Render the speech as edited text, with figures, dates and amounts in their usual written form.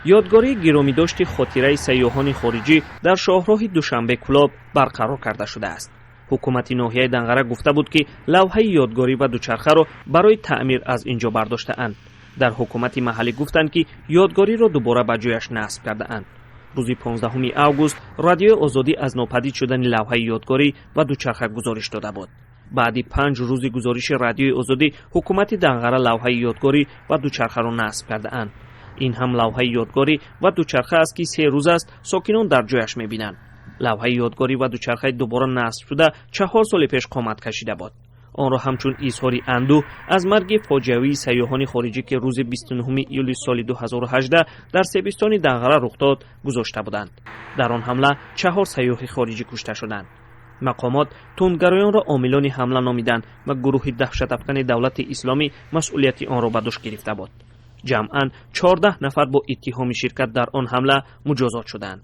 Ёдгории гиромидошти хотираи сайёҳони хориҷӣ дар шоҳроҳи Душанбе Кӯлоб барқарор карда шудааст. Ҳукумати ноҳияи Данғара гуфта буд, ки лавҳаи ёдгорӣ ва дучархаро барои таъмир аз ин ҷо бардоштаанд. Дар ҳукумати маҳаллӣ гуфтанд, ки ёдгориро дубора ба ҷояш насб кардаанд. Рӯзи 15 август Радиои Озодӣ аз нопадид шудани лавҳаи ёдгорӣ ва дучарха гузориш дода буд. Баъди 5 рӯзи гузориши Радиои Озодӣ ҳукумати Данғара лавҳаи ёдгорӣ ва дучархаро насб кардаанд. Ин ҳам лавҳаи ёдгорӣ ва дучарха аст, ки 3 рӯз аст сокинон дар ҷояш мебинанд. Лавҳаи ёдгорӣ ва дучархаи дубора насбшуда 4 соли пеш қомат кашида буд. Онро ҳамчун изҳори андӯҳ аз марги фоҷиавии сайёҳони хориҷӣ, ки рӯзи 29 июли соли 2018 дар себистони Данғара рух дод, гузошта буданд. Дар он ҳамла чаҳор сайёҳи хориҷӣ кушта шуданд. Мақомот тундгароёнро омилони ҳамла номиданд ва гурӯҳи даҳшатафкани Давлати Исломӣ масъулияти онро ба дӯш гирифта буд. Ҷамъан 14 нафар бо иттиҳоми ширкат дар он ҳамла муҷозот шуданд.